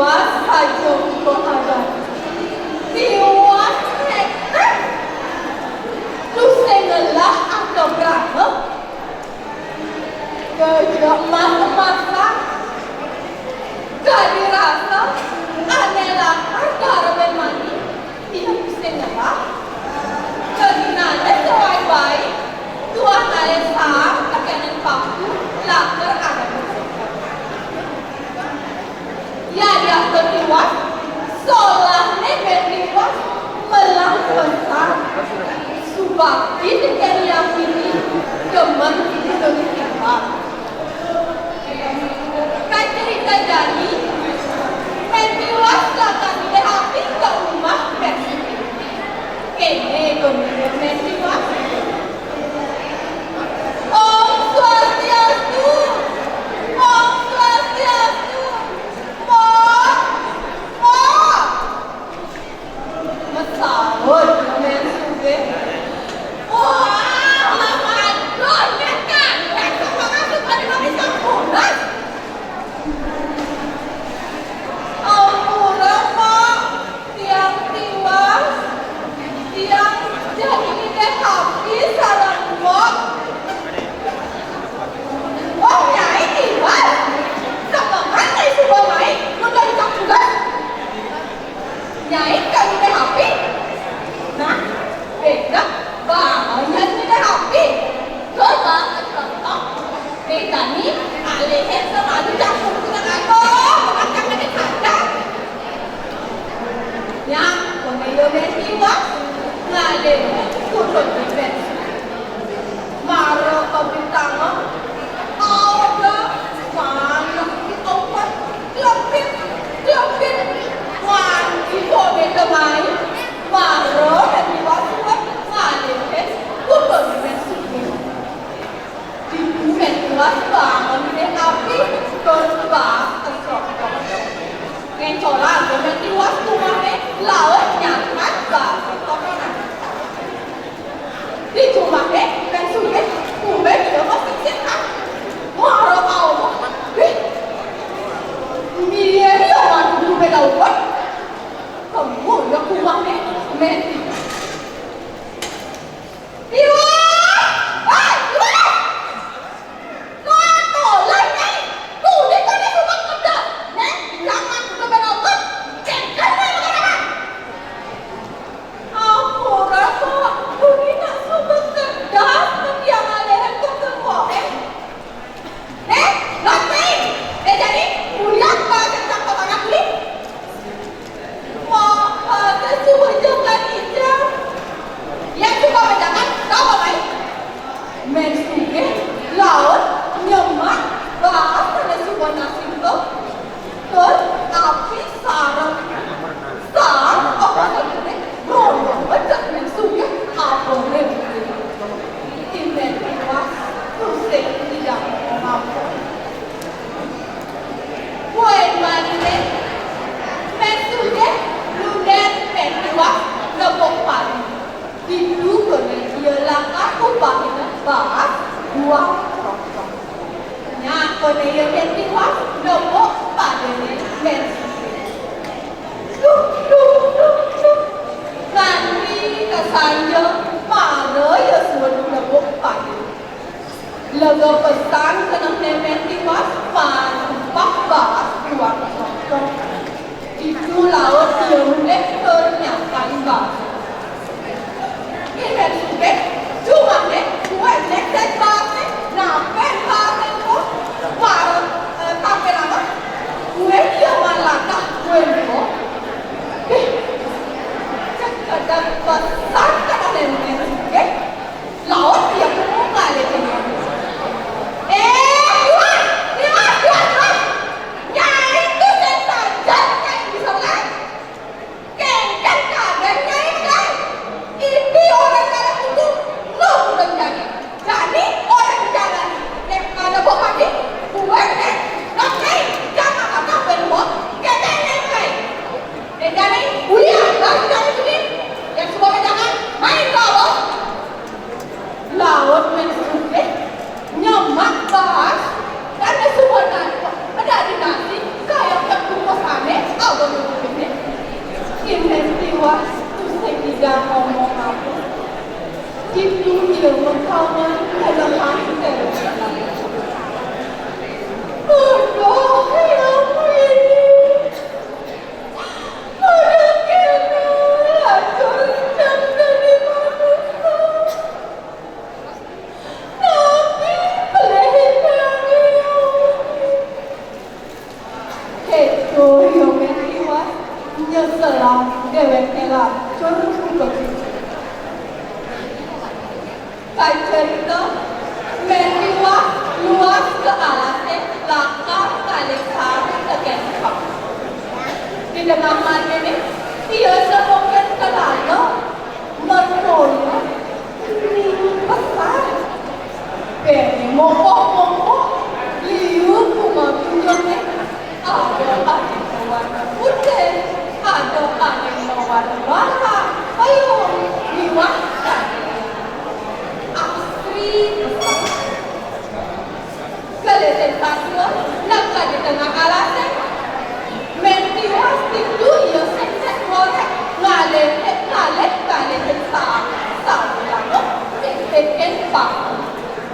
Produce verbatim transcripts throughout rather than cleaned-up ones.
Tiwas saja uga hadang. Tiwas hektek. Tusing ngelah aka brana. Gajah emas-emasan. Kadi rasa ané lakar dara bén mani. Ia tusing ngelah. Kadi nada sawai-wai. Tuah ngalih saang tekéning paku lakar ada. Yadiastun tiwas, solahné bén tiwas, melah pesan. Subakti tekén Hyang Widhi, demen Widhi tiwas. Kacerita jani, bén tiwas lakar nitih api ka umah bén sugih. Kéné koné bén tiwas. Om Swastiastu. Om Swastiastu. Mbok, mbok. Masaut Mén Sugih. Wah, aduh, Mén Kandang, sama masuk pada mami sampunas. Ampura, Mbok. Tiang tiwas. Tiang jani nitih api sareng Mbok. Wong Nyai tiwas. Sapangan Nyai suba mai, nuju dicak tugas. Nyai ka nitih api. Nah, béda, baang Nyai nitih api. Coba, contoh. Bédané, alihin samalu campur dengan atau, bukan jangan dikacang. Nya, koné ia bén tiwas, ngalih kudu bén. Mara kabintanga, auga, manah, opat, klepit, klepit, nganti koné temai, mara bén tiwas, ngalih kudu bén sugih. Ditu Mén Tiwas bangun nitih api, tur baas ka srotoh. Ngéncolang Mén Tiwas ka umahné, laut nyakan baas ka srotoh. Di jumahné Mén Sugih, kumbén ia masih sihat. Mara kaomong, "Wih, mbiyen ia madu kumbén laut." Kemu ia ka umahné Mén Tiwas. Tiwas! Hei, Tiwas! Katolan, Nyai! Tuni koné suba kedas! Nén, jangan suba benotot! Kéngkén, Nyai, makan-makan! Ampura, Mbok. Tuni nak suba kedas, mesti ngalihin ka keluarga. Éh, Lotri! Éh, jani, kuliah ka cangkang paparan kulit. Wah, ada suba jalan hijau. Yang suba bejalan, tahu apa, Mai? Mén Sugih, laut, nyemak, baas ada suba nasib tu. Tur, tapi sareng. Sang, apa sebenarnya? Rono becak Mén Sugih, apa nih? Mén Tiwas, tusing tidak mau ngapa. Buin maliné, Mén Sugih, nundén Mén Tiwas, nebuk padi. Ditu koné ia lakar upahina baas buah keroncong. Nya koné ia Mén Tiwas, nebuk padiné Mén Sugih. Duh, duh, duh, duh. Nganti kasanja mara ia suud nebuk padi. Lega pesan kenehné Mén Tiwas, maan upah baas buah keroncong. Ditu laut ia mulih tur nyakan baas. Mén Sugih, jumahné, buin nék baasé, napi baasé ko? Mara, éh, tampil amat. Buin ia malatah, buin ko. Ih, cekadang pesan kenehné Mén Sugih. Laut ia kudu ngalih. Éh, Tiwas, Tiwas, Tiwas, Tiwas. Nyai tu sing sajan, Nyai bisa melek. Kéngkén kadén Nyai Yang ngomong apa? Ditu ia makanan dalam hati. Bodoh yang ini. Bodoh kena racun yang dari manusia. Tapi pelihara dia. Kéto ia Mén Tiwas, nyesela déwékné lacur begitu. Kacerita, Mén Tiwas luas ka alasé lakar ngalih saang tekén pang. Di tengah marginé, ia sepokin kalala, mertoya, ningih pesan. Béné mopoh-mopoh, liu kumatunjukné, ada ané mawarna putih, ada ané mawarna barak, bayung, miwah sané asri pesan. Gelisin pasua, neked di tengah alasé. Mén Tiwas ditu ia sing-sing ngorék, ngalih, ngalih, ngalihin saang, sawilangan, sing tekén paku.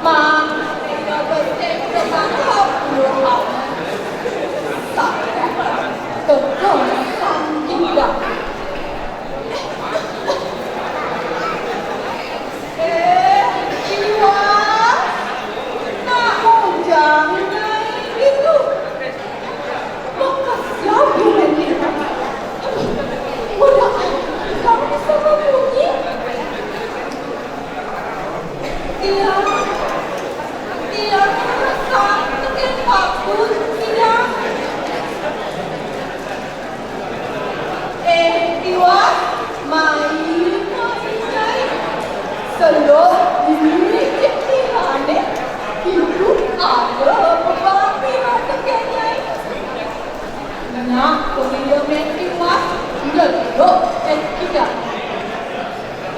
Mangké ia becik ka bawah, saang, tegong sang kidang. Eh, Tiwas, nak ujang naé ditu. Makasiab, Tiwas. Wadah, kamu bisa berbunyi. Tiang, Tiang, sang tekén paku, Tiang. Eh, Tiwas, mai, mai, Nyai. Seluk ini cek Tiang, eh. Ibu ada bebabi rasa ke Nyai. Nak, pemila Mén Tiwas, nyeluk cek Tiang.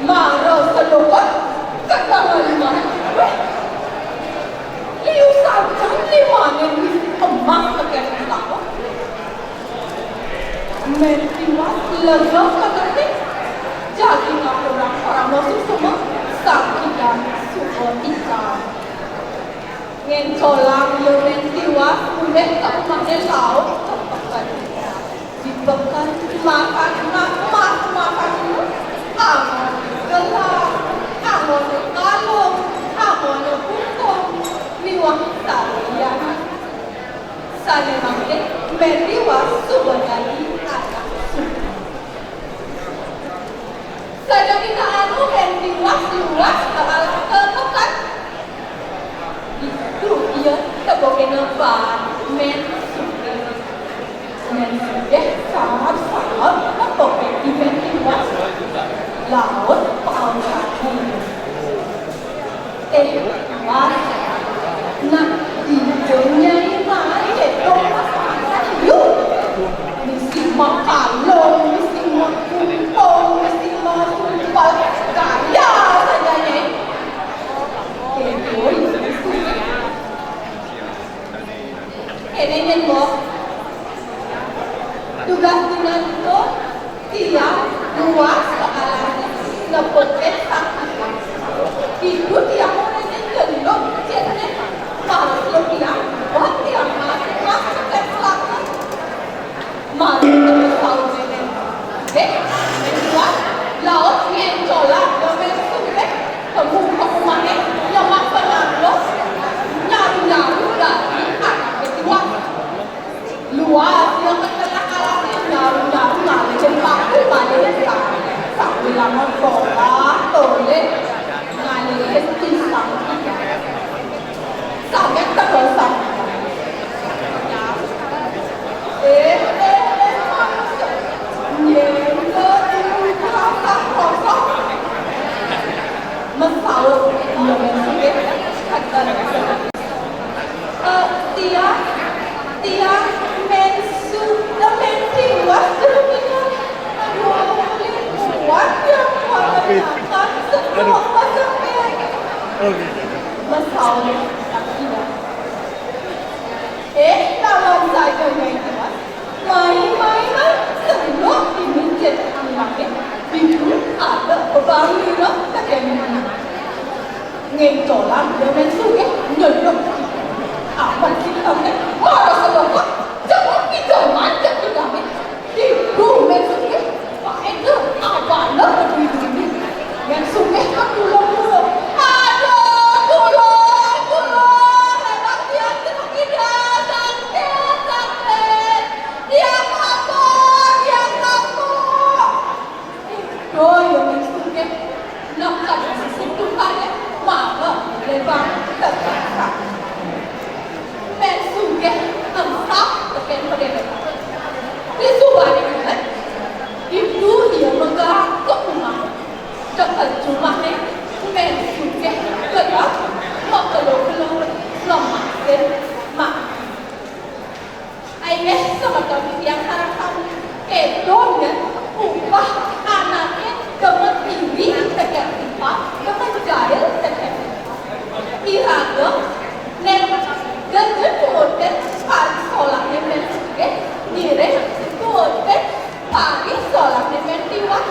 Mara seluk, kena lima. Weh, liu sajan limané bisi emas tekén seluk. Mén Tiwas lega sanget, jagi ngaturang parama suksma, sang kidang suba tingkah. Ngéncolang ia Mén Tiwas mulih ka umahné laut ka peken. Di peken makan emas, emas, emas, angoné gelang, angoné kalung, angoné bungkung, miwah saliyané. Sané mangkin Mén Tiwas suba dadi anak sugih. Saja kita anu Mén Tiwas luas ka alas ka peken. Ditu ia tepukina baan Mén Sugih. Mén Sugih saab-saab nepukin Mén Tiwas. Laut pausan. Eh, Wan. Nah, ijo Nyai mai, dong pas makan, yuk. Misi makalung, misi makumpung, misi masumpal, gaya saja, Nyai. Kéto, misi. Kéné nyén, Mbok. Tugas dina ento, tiang luas ka alasé nepukin sang kidang. Ditu tiang mulih nyeluk cekné, mara seluk tiang, buat tiang mati, mati cek seluk. Mara seluk tiang. Dék, luas, laut ngéncolang, dompét sumpit, ka muka umahné, nyemak pengaruh, nyaru-nyaru dadi anaké Tiwas. Luas, ia ka tengah alasé, nyaru-nyaru ngalihin paku, ngalihin saang. Sambilanga tolak-tolik, ngalihin pisang. Saget tegesang. Eh, eh, eh, manusia. Nyén ka ibu kosong. Masaut ia Mén Sugih. Eh, tiang, tiang Mén Su-, eh, Mén Tiwas dulu ini. Aduh, kuat ya, kuat. Aduh. Masaut tiang. Eh, lawan saja Nyai Tiwas. Mai, mai, mai, seluk ini cek anakné. Ditu ada bebangi lo tekén anak. Ngéncolan ia Mén Sugih nyeluk. Amat kita nih, mara selokot, jangan kita manjak kita nih. Ditu Mén Sugih, paéda abana berdiri. Mén Sugih kan tulung-tulung. Aduh, tulung, tulung, lemak tiang tiang ida, sakit, sakit. Tiang apa, tiang apa. Doh, ia Mén Sugih, nak kada sesitukan, mara lebang terpaksa. Mén Sugih emsak tekén pedéwék. Disubané inget, ditu ia megaa ka umah. Tekén umahné, Mén Sugih kedap makelo-kelo ngemasin mati. Inggih semeton titiang sareng sami, kéto nggih upah anaké demen iri tekén timpal, demen jail tekén timpal. Iraga nén geget nuutin parisolahné Mén Sugih, ngiring nuutin parisolahné Mén Tiwas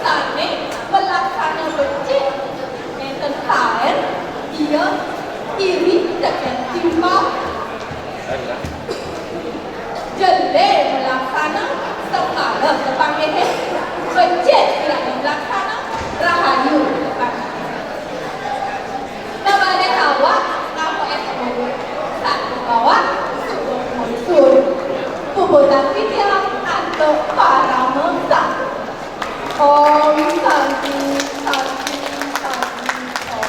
sané malaksana becik. Nénten taén ia iri tekén timpal. Jelé malaksana sekala kapanggihé, becik iraga malaksana, rahayu kapanggihé. Nah, badé awak, ngaku es bolu. Satu kawak, suba munsur. Puputang titiang antuk parama santi. Om Santi, Santi, Santi, Om.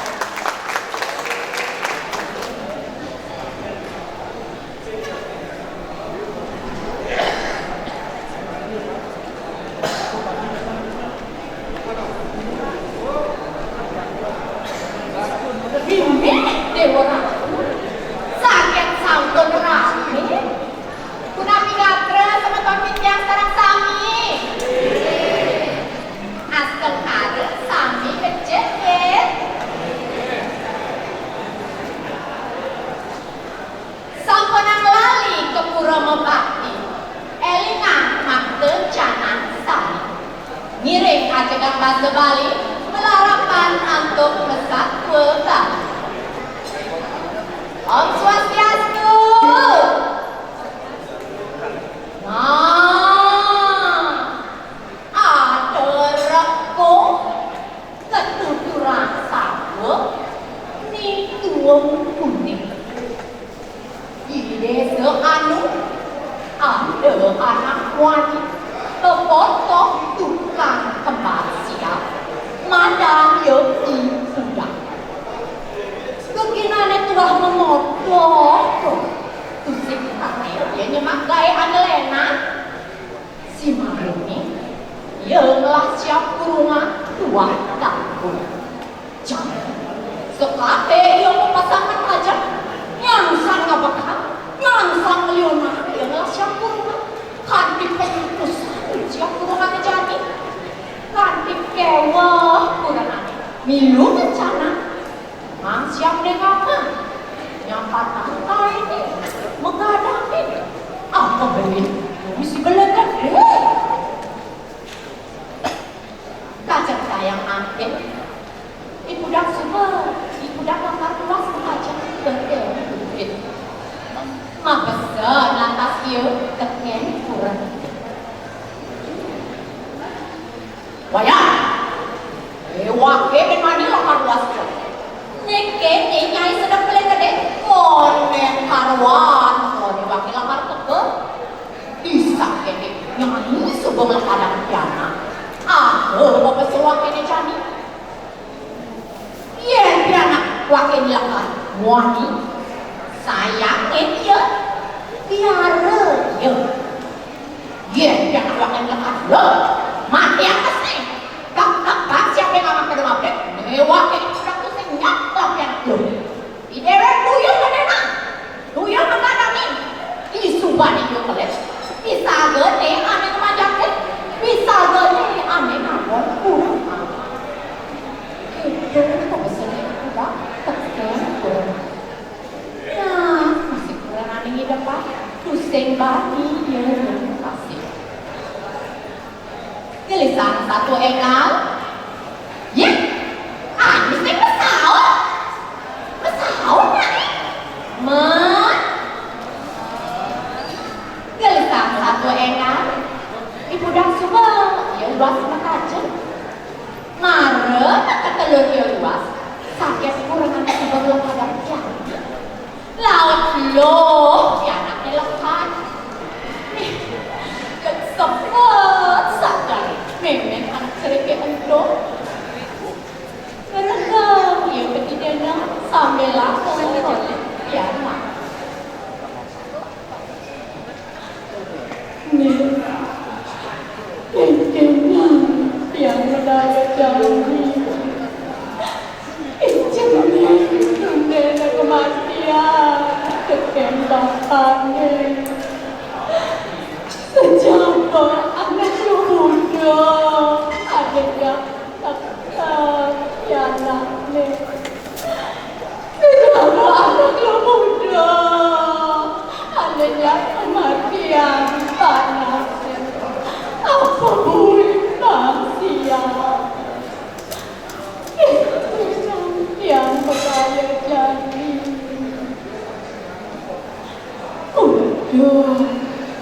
Inggih, Déwa Ratu, saget sampun rami. Punapi gatra semeton titiang sareng sami? Astungkara sami becik, nggih. Sampunang lali ka pura mabakti, élingang makta janang sami. Ngiring ajegang basa Bali, malarapan antuk masatua Bali. Om Swastiastu. Nah, ada rekuh katuturan satua Ni Tuung Kuning. Di désa anu, ada anak wani, pepotoh tukang kembar siap, madan ia I Pudak. Geginané tuah mamotoh, tusing taén ia nyemak gaé ané lénan. Simaruné, ia ngelah siap kurungan tuah ganggu. Jani, sakabéh ia mapasangan ajak, nyangsang ngabekal, nyangsang ngeliunang ia ngelah siap kurungan. Kanti pamutusan siap kurungané jani. Kanti kéweh kurenané. Milu ngencana. Mang siap nenganga. Nyampatang kainé, magadangin. Apa beli? Misi belegan. Kacang sayang mangkin. I Pudak suba, I Pudak lakar tuas ngajak tekén bukit. Mabesen lantas ia tekén kurenané. Wayah. Éh, waké mén mani lakar luas. Né kéné Nyai sedeng pelih gedé. Koné karuan, koné waké lakar teka. Disangkané Nyai suba nglekadang pianak. Ada bapa suak kéné jani. Yén pianak waké nglekad muani, sayangin ia, piara ia. Yén pianak waké nglekad, lo, mati apesné. Kak, kak, kak, siapa yang ngamak pada mabdek? Né waké udah tusing nyak lah pianak lo. Di déwék buyuh gedé mah. Buyuh mengkadangin. Disubani buyuh kelis. Pisagané ané ngemajakin. Pisagané ané ngabon kurang. Kéto pabesén I Pudak tekén kurenané. Nah, masih kurenané ngidepan. Tusing bani ia kasih. Gelisan satua Énggal? Yéh, ané sing masaut? Masaut, Mak? Men. Gelisang satua énggal. Ibu dang suba, ia luas makaja. Mara maka telun ia luas, saking kurengan suba lekad jani. Laut luh pianakné lekad. Ih, sepet saja mémén anak ceriké ento. Ngerengang ia petidéna sambilanga ngelék pianak. Né, kénkén tiang madaya jani. Icén né tundéna kamatian tekén bapané. Sejaba anak luh muda, ané nyak tekén pianakné. Sejaba anak luh muda, ané nyak kamatian panakné. Apa buin bang siang? Tiang madaya jani. Uduh,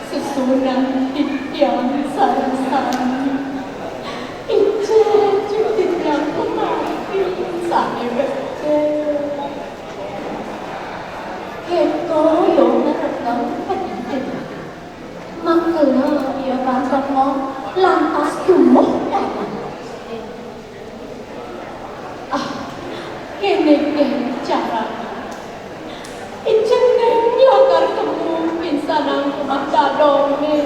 sesuunan titiang sareng sami. Icén titiang pemati sané becik. Kéto luh ngerengang petidéna. Makelo ia bangkong lantas tumuh dadi. Ah, kéné gén carané. Icén né lakar temu pinsanang umah dadongné.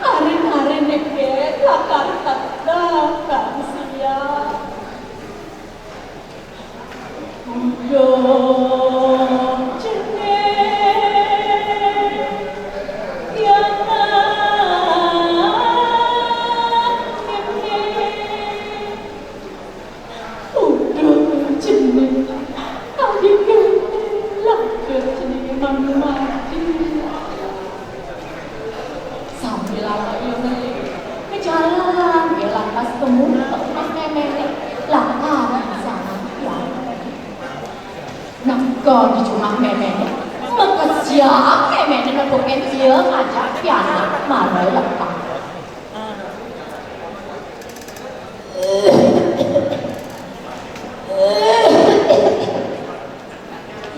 Arin-arin né gén lakar tetep kang siang. Uduh cening pianak ngenék. Uduh cening adi ngenék, laga cening manu mati. Sambilanga ia ngelék, majalan ia lantas temu ka umah méméné, lakar ngicanin pianak. Neka di jumah méméné, makesiab méméné nepukin ia ngajak pianak mara lekad.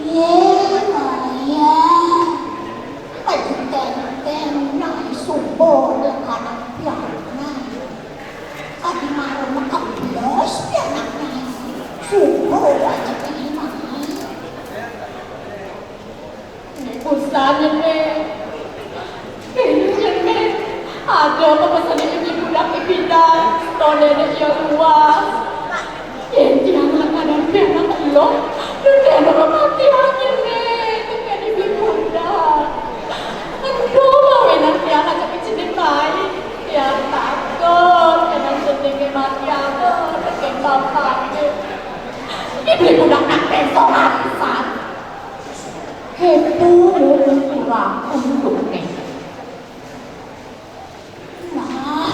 Yé, Maya, adi kénkén naé suba lekadang pianak. Adi mara makebles pianak naé, suba ajak naé mai. Né kusan né. Kéné né, ada pepesené ibi budak ipidan, tondéné ia luas. Yén tiang lakadang pianak eluh, tundéna mati ané, tekén ibi budak. Ento mawinan tiang ajak icén né mai, tiang takut, kéné icén né mati ané, tekén bapané. Ibi budak nak péso arisan. Kéto lho kurang undukné. Nah,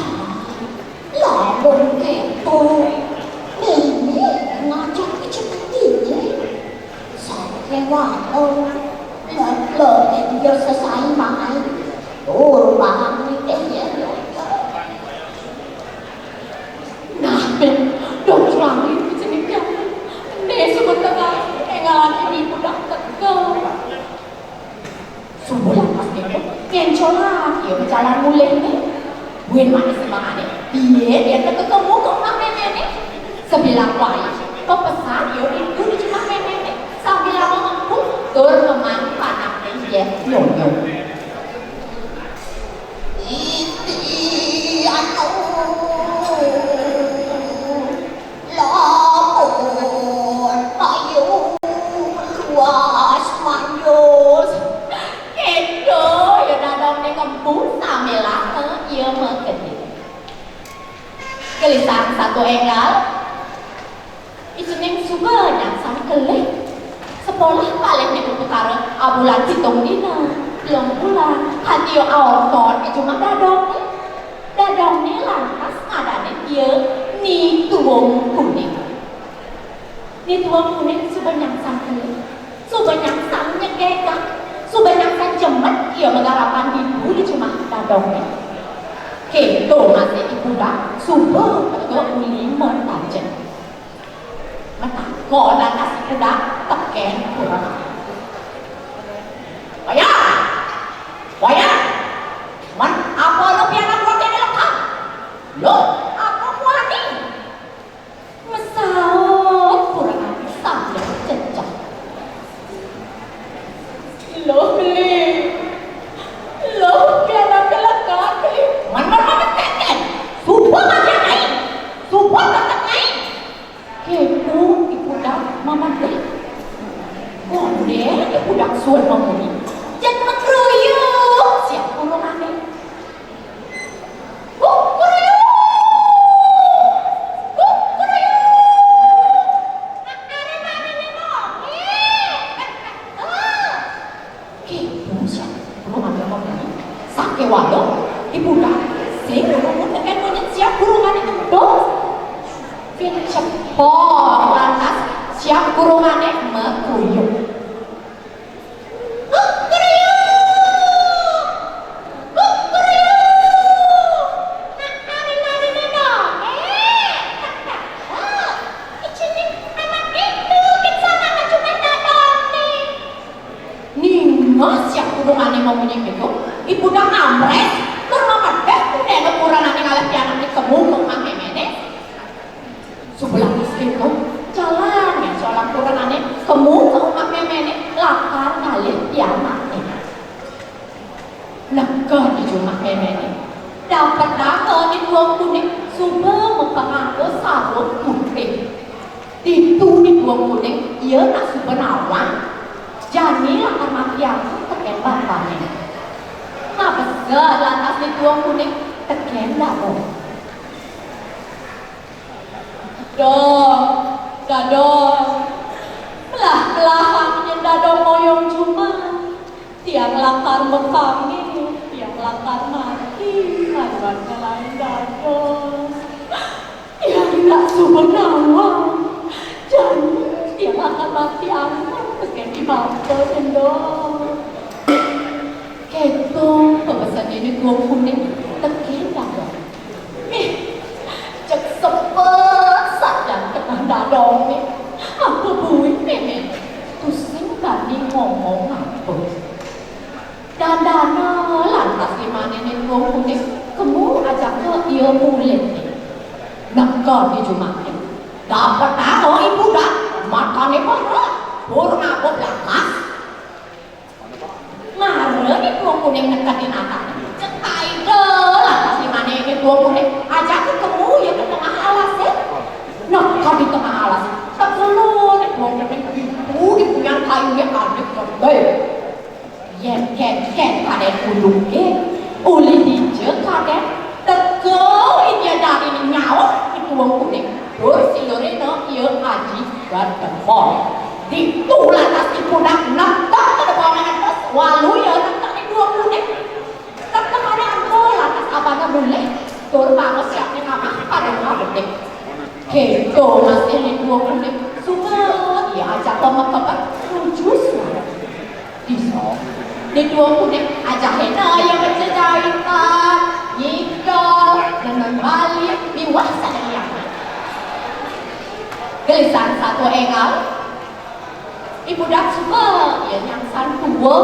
lamun kéto, Mémé ngajak icén né. Sakéwala, lek-lek dia sesai mai, tur barang nitih ya. Nah, Mé, dong langit icén né. Né, sebentar, énggalan ibi budak teka. Suba lantas kéto, ngéncolang ia majalan mulihné. Buin manis banget. Yén ia teka ka umah méméné. Sabilang wayah, pepesan ia rindu di umah méméné. Sambilanga ngempus, tur ngemang panakné ia nyonyo. Iti anu. Lamun payu luas manjus. Kéto ya dadongné ngembu sambilanga ia makedip. Gelisang satua énggal. Icén né suba nyangsang kelih. Sekolah paling di utara abulan pitung dina, telung bulan, kanti ya aonton di jumah dadongné. Dadongné lantas ngadanin Iya, Ni Tuung Kuning. Ni Tuung Kuning suba nyangsan kelih, suba nyangsan nyegegak, suba nyangsan jemet ia magarapan ditu di jumah dadongné. Kéto masih I Pudak suba teka uli matajén. Matakon lantas I Pudak tekén kurenané. "Wayah! Wayah! Men apa nu pianak Wak Kéné lekad? Loh, apa muani?" Masaut kurenané sambil jejeh. "Loh, Beli. Loh, pianak lekad, Beli. Men, men, men, men, men. Suba matiang ai. Suba tetek ai." Kéto I Pudak mamedeh. Kondén I Pudak suud mamuni, jeg makruyuk siap kurenané. Kukruyuk! Kukruyuk! Nak arep-arep nengok. Eh, eh, eh. Kéto siap kurenané mamuni. Sakéwala I Pudak sing nunggu tekén monyét siap kurenané ento. Pin cepok lantas siap kurenané makruyuk. Kukruyuk! Kukruyuk! Nak nari-nari nena. Eh, tak, tak. Oh, iciné anak itu, kin sana maju main dadong nih. Ningeh siap kurenané mamunyi kéto, I Pudak amrés tur mamedeh, kurenané ngalih pianakné kemu ka umah méméné. Suba lantas kéto, jalan ngencang kurenané kemu ka umah méméné lakar ngalih pianakné. Neked di jumah méméné, dapetanga Ni Tuung Kuning suba makanggo sarung putih. Ditu Ni Tuung Kuning ia nak suba nawang, jani lakar mapiantuk tekén bapané. Ngabesek lantas Ni Tuung Kuning tekén dadong. "Dong, dadong, melah-melahang nyén dadong ngoyong jumah. Tiang lakar makangé, tiang lakar mati, aduan ngalahin dadong. Tiang nak suba nawang. Jani tiang lakar mati angkot tekén I Bapa, Dong." Kéto pabesenné Ni Tuung Kuning tekén dadong. Ih, jeg sepet sajan tengah dadongé. Apa buin mémé, tusing bani ngomong apa. Dandana lantas limané Ni Tuung Kuning kemu ajaka ia mulihné. Neked di jumahné, dapetanga I Pudak, matané berek, tur ngaba blakas. Mara Ni Tuung Kuning neked di natané, jeg taida lantas limané Ni Tuung Kuning ajaka kemu ia ka tengah alasé. Neked di tengah alas, tegela Ni Tuung Kuning ditu di punyan kayuné ané gedé. Yén kénkén kadén uluké, uli dija kadén, teka India Dariné nyaut Ni Tuung Kuning. Tur siluréna ia aji ka debon. Ditu lantas I Pudak neked ka debon, terus walu ia neked Ni Tuung Kuning. Neked kadén ento lantas abana mulih, tur para siapné ngamah pada ngabedih. Kéto masih Ni Tuung Kuning, suba ia ajaka makebet nuju suara. Disa, Ni Tuung Kuning ajahéna ia majejahitan, ngigel, nenen bali, miwah sané liané. Gelisan satua énggal, I Pudak suba ia nyangsan tua.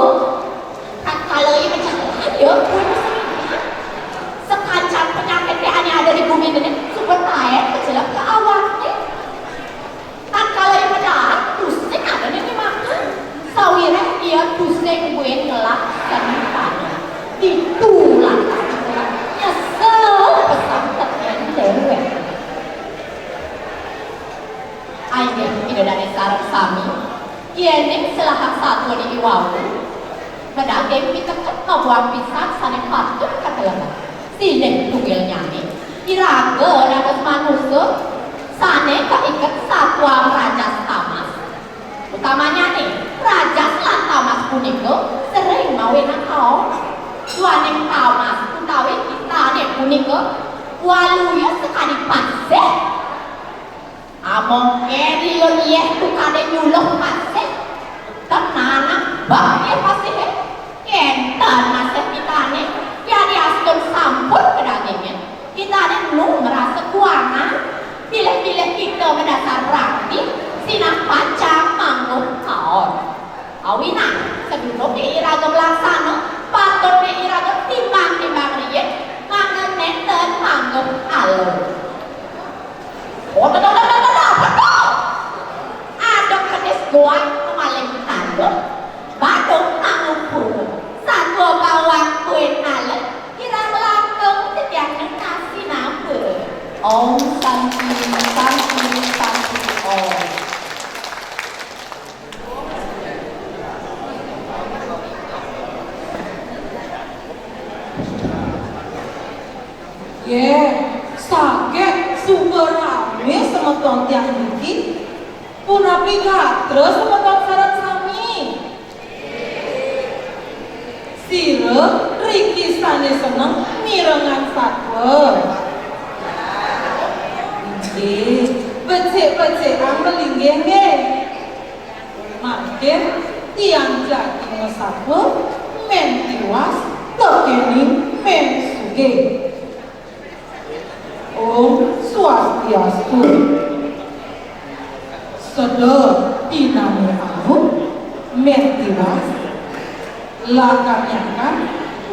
Tatkala ia majalan, ia pun masakitan. Sakancan panyakité ané ada di guminé suba taén majelep ka awakné. Tatkala ia madaar, tusing ada né makan. Sawiréh ia tusing buin ngelah seni tani. Ditu lantas nyesel pesan tekén déwék. Inggih Ida dané sareng sami, yéning selahan satua niki wau, madaging piteket mabuat pisan sané patut katelebang. Silih tunggilnyané, iraga dados manusa sané kaiket satua mrajas tamas. Utamanyané, mrajas lan tamas punika sering mawinan kaum. Duaning tamas utawi kitané punika Waluya sakadi pasih. Among kén ilun yéh tu kadén nyuluh pasih. Tenanan bak yéh pasihé. Kénten masih kitané, yadiastun sampun kadagingin, kitané nu marasa kuangan. Bilih-bilih kita madasar prakti, sinah pacang mangguh kaon. Awinan, sadurungé iraga malaksana, patutné iraga timbang-timbang riin, mangda nénten mangguh ala. Oh, to, to, to, to, to, to, apa to? Aduk pedis goang mamalih tanduk, badung nanggung pura. Satua bawang buin ala, kirang langkung titiang ngenah sinambi. Om Santi, Santi, Santi, Om. Yéh, saget suba ramé semeton tiang niki. Punapi gatra semeton sareng sami? Sira riki sané seneng mirengang satua? Inggih, becik-becikang malinggih nggih. Mangkin tiang jagi masatua Mén Tiwas tekéning Mén Sugih. Om Swastiastu. Seda dinané alu, Mén Tiwas lakar nyakan,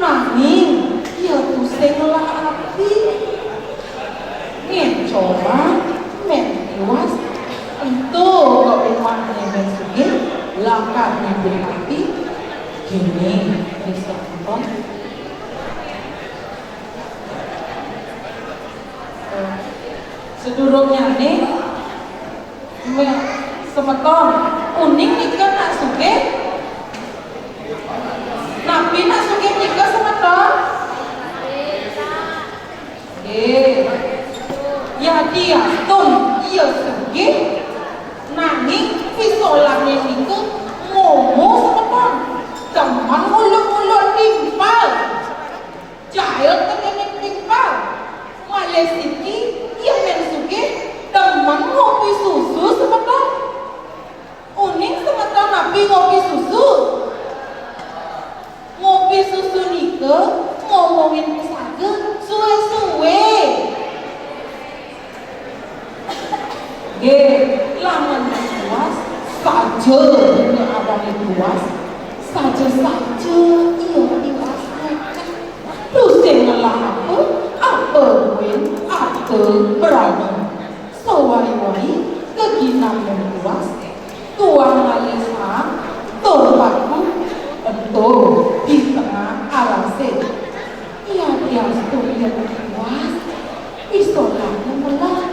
nanging ia tusing ngelah api. Ngéncoban Mén Tiwas ento ka umahné Mén Sugih lakar ngambil api. Kéné, Mén Sugih. Sadurungnyané, mé-, semeton, uning nika Nak Sugih? Napi Nak Sugih nika semeton? Eh, yadiastun ia sugih, nanging pisolané nika momo semeton. Demen nguluk-nguluk timpal. Jail tekéning timpal. Malih siki, ia Mén Sugih demen ngopi susu semeton. Uning semeton napi ngopi susu? Ngopi susu nika ngomongin pusaga suwé-suwé. Nggih, lamun Mén Tiwas, saja dina adané Tiwas, saja-saja ia Tiwas nyakan. Tusing ngelah apa, apa buin, arta brana. Sawai-wai geginan Mén Tiwas, tuah ngalih saang tur paku ento di tengah alasé. Yadiastun ia Tiwas, pisolané ngelah,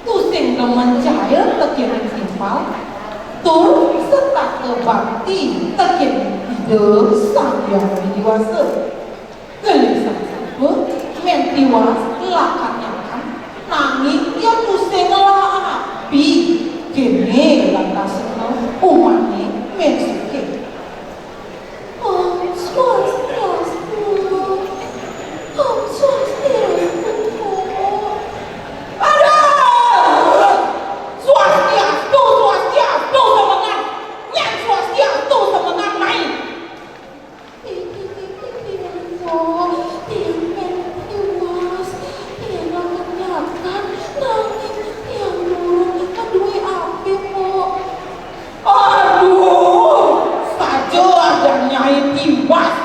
tusing demen jail tekéning timpal, tur setata bakti tekéning Ida Sang Hyang Widhi Wasa. Gelisang sampun, Mén Tiwas lakar nyakan, nanging ia tusing ngelah api. Kéné lantasna umahné Mén Sugih. Om Swastiastu. Om Swastiastu. Aduh! Swastiastu, swastiastu, semengan. Nyén swastiastu, semengan mai. Tiang Mén Tiwas, tiang lakar nyakan, nanging tiang durung madué api, Mpok. Aduh, saja ada Nyai Tiwas,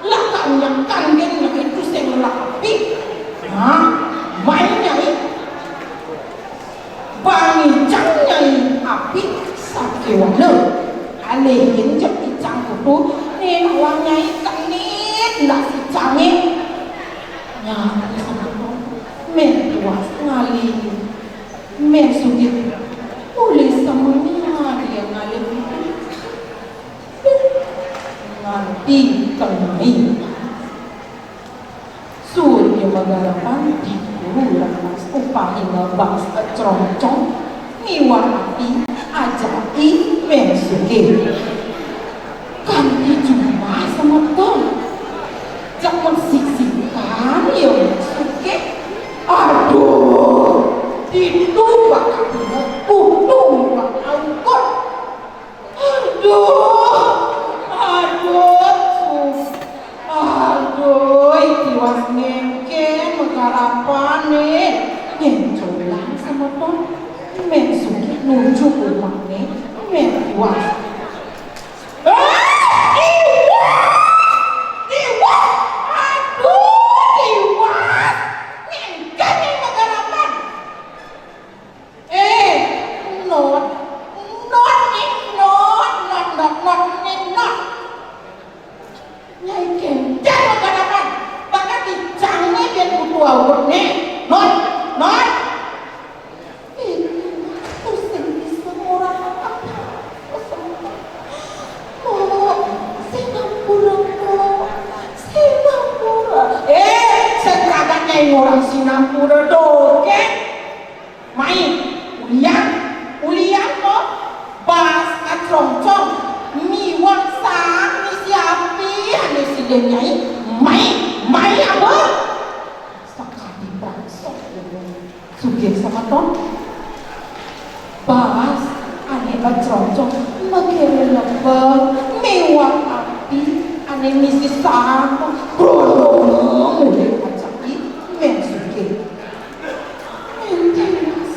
lakar nyakan gén Nyai tusing ngelah api. Hah? Mai Nyai. Bani cang Nyai api sakéwana. Alihin jep icang kudu, né nawang Nyai kenit ndak sicangé. Nya, Mén Tiwas ngalih. Mén Sugih. Ulih semengan ia ngalih. Nganti kenit. Surya magarapan ditu ranas upahina bas acrongcong miwah api ajaki Mén Sugih. Kanti jumah semeton. Jak masiksikan ia Mén Sugih. Duh, aduh, duh. Aduh, Tiwas ngéngkén magarapané. Ngén colang semeton. Mén Sugih nuju umahné Mén Tiwas. Ah, Tiwas! Tiwas! Aduh, Tiwas! Ngéngkén magarapan. Eh, not, not, nih, not, not, not, not, nih, not. Nyai kéngkén magarapan, bakal dicangné yén kudu awut, nih. Not, not. Ini pusing bisa ngurang apa? Oh, sinampura, Mbok. Sinampura. Eh, sing kagak nyai ngurang sinampura dogén. Mai, ulian, ulian kok. Bas kacrongcong. Miwah saang misi api ané silih nyai. Mai, mai apa? Sakadi prangsok. Sugih semeton. Bas ané kacrongcong, makiring lebeng, miwah api ané misi saang. Brondong mulih ajak Mén Sugih. Mén Tiwas.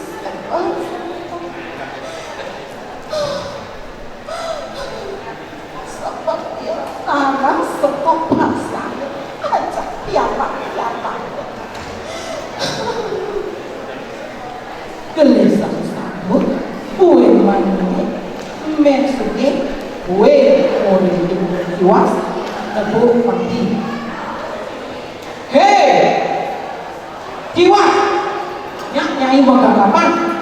Sebab dia sareng saka pasar. Ajak piapak-piapak. Gelisah sambut, kuwi manine, Mén Sugih, kuwi ora Tiwas, nebuk padi. Hé! Tiwas! Nyak nyai magarapan.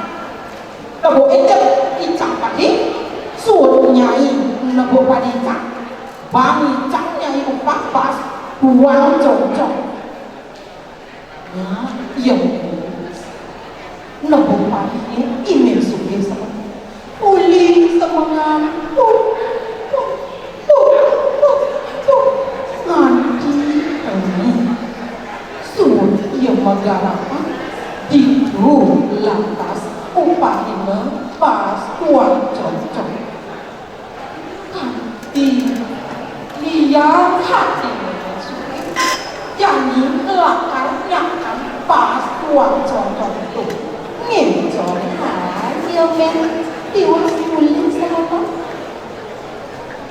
Tebuk icep icang padi, suud nyai nebuk padi icang. Bang icang nyai upah pas buang congcong. Ya, iya. Nebuk padiné I Mén Sugih semengan. Uli semengan. Tuh, tuh, tuh, tuh, tuh. Nganti tengi. Suud iya magarapan, ditu lantas upahina pas kuat cocok. Kanti liat ati jani lakar nyakan pas kuat cocok itu. Ngincor aja, Mén, Tiwas uli semengan.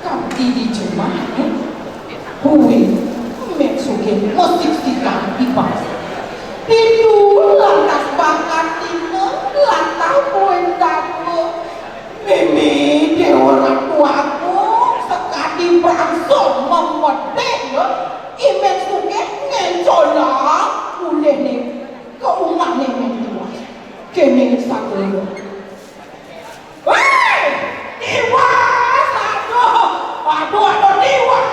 Kanti di jumahné, kuwi Mén Sugih musik sigar di pas. Ditu lantas bakat dina, lantas kuwi dadua. Mimi Déwa Ratu Agung sakadi prangsok memedih ya. I Mén Sugih ngencolang mulihné ka umahné Mén Tiwas. Kéné sagara. Wéh! Tiwas! Aduh! Aduh, aduh, Tiwas!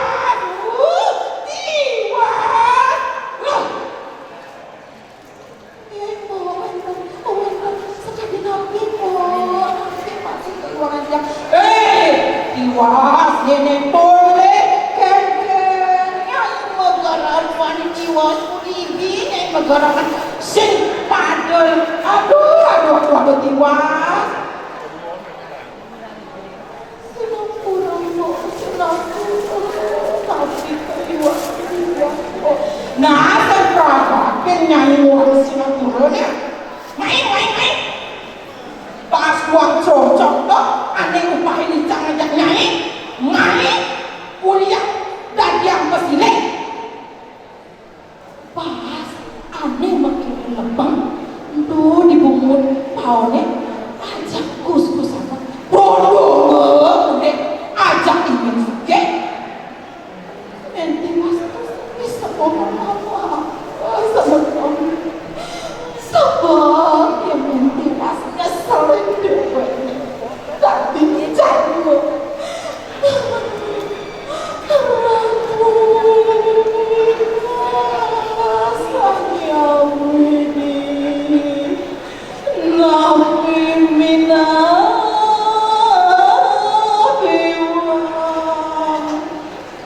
Uh, Tiwas! Uh. Eh, oh, wénten, oh, wénten. Sakadi napi, oh, napi masih kaluaran dia. Eh, Tiwas, Nénék boleh, kénkén. Nyai megaran wani Tiwas, kulibi, nyai megaran sing padel. Aduh, aduh, aduh, aduh, Tiwas. Sinampura, Mbok, sinampura. Tapi Tiwas, Tiwas, Mbok. Nah, sing prabatin nyai ngurus sinampura, nih. Mai, mai, mai. Pas wong cocok, to, ané upahé icang ajak nyai. Mai, kuliah dadi ampa silih. Pas ané makiring lebeng, ento dibungut paoné, ajak gus-gusan. Brodong, eh, ajak I Mén Sugih. Mén Tiwas terus bisa ngomong apa-apa sama kamu. Sebab ya Mén Tiwas ngeselin déwék. Dadi jadul. Napi minabéwang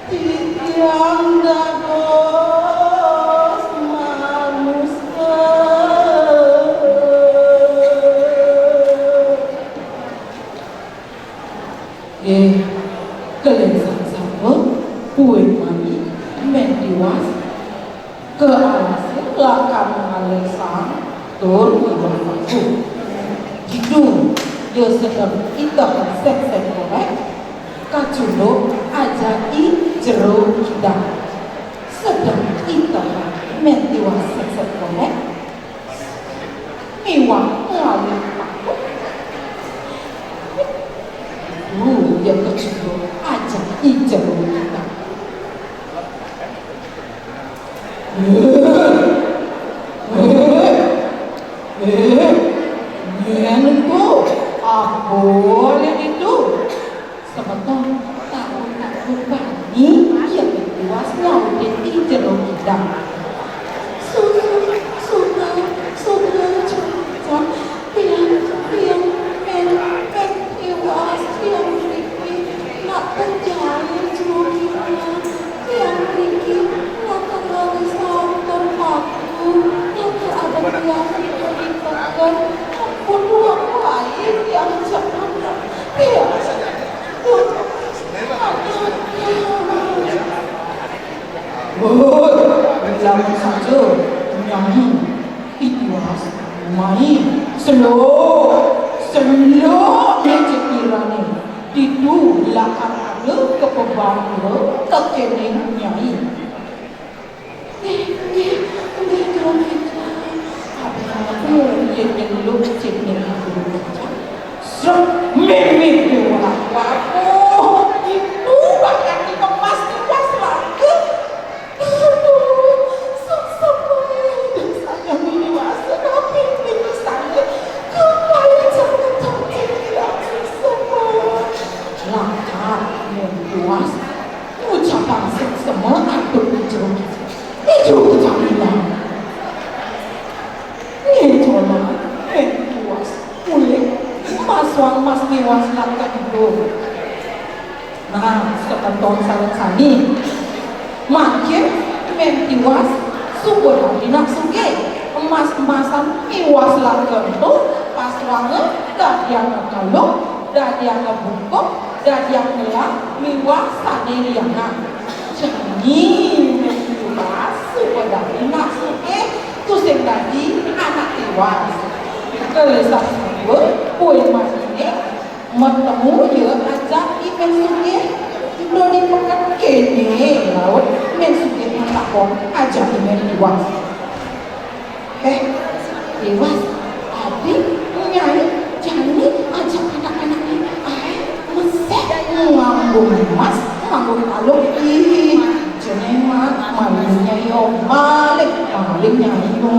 titiang dados manusa. Nggih, Geléng sang satua, buin mai Mén Tiwas ka alasé lakar ngalih saang tur ngiwah paku. Ditu ia sedeng itehang séksét korék, kajunduk ajak i jero kidang. Sedeng itehang Mén Tiwas séksét korék, ngiwah ngalih paku. Ditu ia kajunduk ajak i jero kidang. Eh, eh, eh, nyén to, apa olih ditu? Semeton, takut-takut bani ia Mén Tiwas nyautin i jero kidang. Suba, suba, suba, jam, jam, tiang, tiang, Mén, Mén Tiwas, tiang mriki, nak penjara jero kidang, tiang mriki, nak ngalih saang tur paku, nak ada tiang mriki ditekan, ampun, wah, waé tiang cepet, tiang. Woi, lamun saja, Nyai, i Tiwas, mai, seluk, seluk becik irané. Ditu lakar ada kapabaang ira kakéné, Nyai. Nggih, nggih, nggih, Jero Kidang. Aduh, yén nyeluk cék nyeluk Jero Kidang. Srep, mimih déwék. Waduh, itu bakal dikemas-kemas lagu. Aduh, suksma, dosanya mini wasa, tapi mini saya kembali jangan terjadi, suksma. Lakar Mén Tiwas ngucapang suksma antuk i Jero Kidang. I Jero Kidang ilang. Ngéncolang Mén Tiwas mulih masuang Mas Tiwas lan Kedul. Nah, semeton sareng sami. Mangkin Mén Tiwas suba dadi nak sugih. Emas-emasan Tiwas lan Kedul pasuanga dadiang kalung, dadiang bungkuk, dadiang gelang miwah sané lianan. Jani Mén Tiwas suba dadi nak sugih, tusing dadi anak Tiwas. Gelésan satua, buin maniné, matemu ia ajak i Mén Sugih. Ento di peken kéné, laut Mén Sugih matakon ajak i Mén Tiwas. Eh, Tiwas, adi, nyai, jani ajak anak-anak i aé mesik nganggo emas, nganggo kalung. Ih, jenengan, malingné yo, maling, maling nyai yo.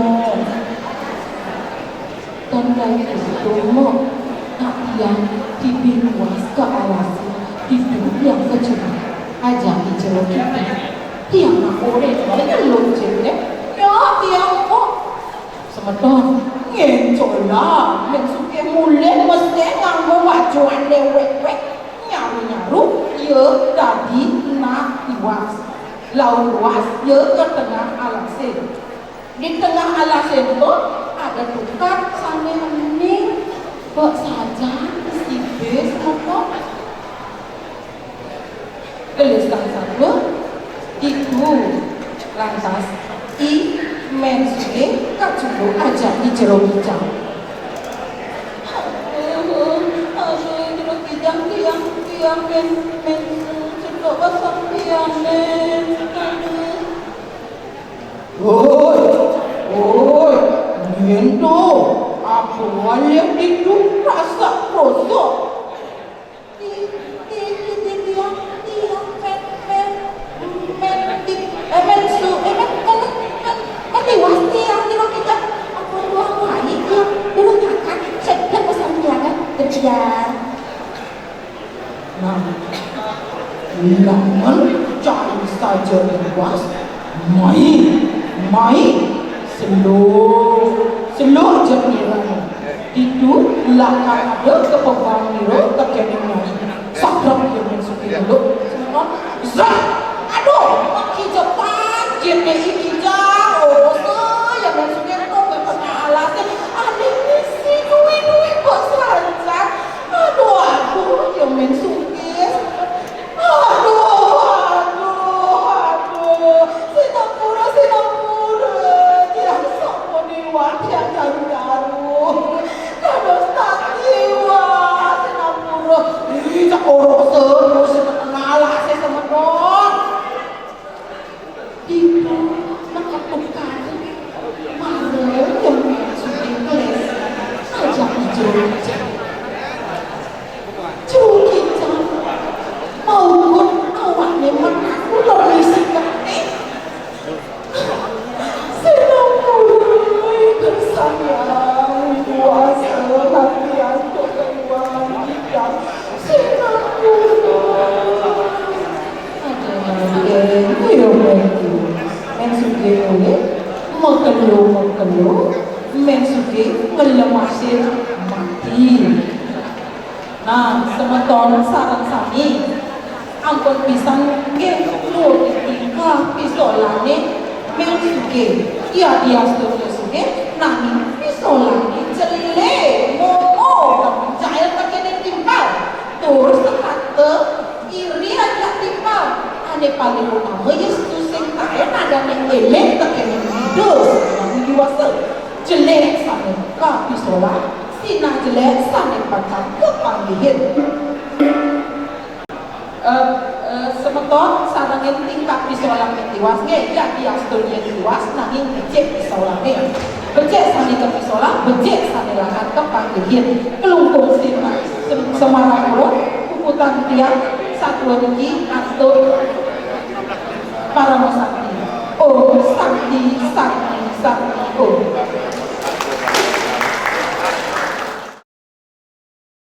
Tan dadi tumo, nak tiang dibi Tiwas ka alasé, ditu tiang kajunduk ajak i Jero Kidang. Tiang nak oré nyeluk cék, yo tiang kok. Semeton, ngéncolang Mén Sugih mulih mesik nganggo wajahané wék-wék, nyaru-nyaru ia dadi nak Tiwas. Laut Tiwas ia ka tengah alasé. Di tengah alasé ento ada tukad sané hening, bek sajan sibis mata. Gelésan satua, ditu lantas i Mén Sugih kajunduk ajak i Jero Kidang. Aduh, aduh, Jero Kidang, tiang, tiang, Mén, Mén, cedok basang tiang, Mén. Aduh. Woi, woi, nyén to, apa olih ditu rasak-rosok? Ti-, ti-, ti-, ti-, tiang, tiang, Mén, Mén, Mén, ti-, eh, Mén Su-, eh, Mén, Mén, Mén, Mén Tiwas tiang, Jero Kidang. Ampun, tuang waé tiang, durung makan, sedeng pesan tiangan, tiang. Nah, lamun cai saja Tiwas, mai, mai, seluk, seluk ja irané. Ditu lakar ada kapabaang ira kakéné nyai. Sagrep ia Mén Sugih ngeluk. Srep. Aduh, makijepan, jitné i kijang. Oh, saya Mén Sugih to ka tengah alasé. Ané ngisi duit-duit kok sajan. Aduh, aduh, ya Mén Sugih. Ah, Mén sugih ngelemasin mati. Nah, semeton sareng sami, ampun pisan nggih nuruti tingkah pisolané Mén sugih. Yadiastun sugih, nanging pisolané jelék, momo, jael tekéning timpal. Tur sekata iri ajak timpal. Ané paling utama yéstu sing taén adané éling tekéning Ida Sang Hyang Widhi Wasa. Jelék sané kapisolah, sinah jelék sané pacang kapanggihin. Eh, eh, semeton sarengin tingkah pisolah Mén Tiwas nggih, yadiastun Mén Tiwas nanging becik pisolahé. Becik sané kapisolah, becik sané lakar kapanggihin. Klungkung sinah sem-, semarang urut, puputang tiang satua niki antuk Parama Santi. Om Santi, Santi, Santi, Om.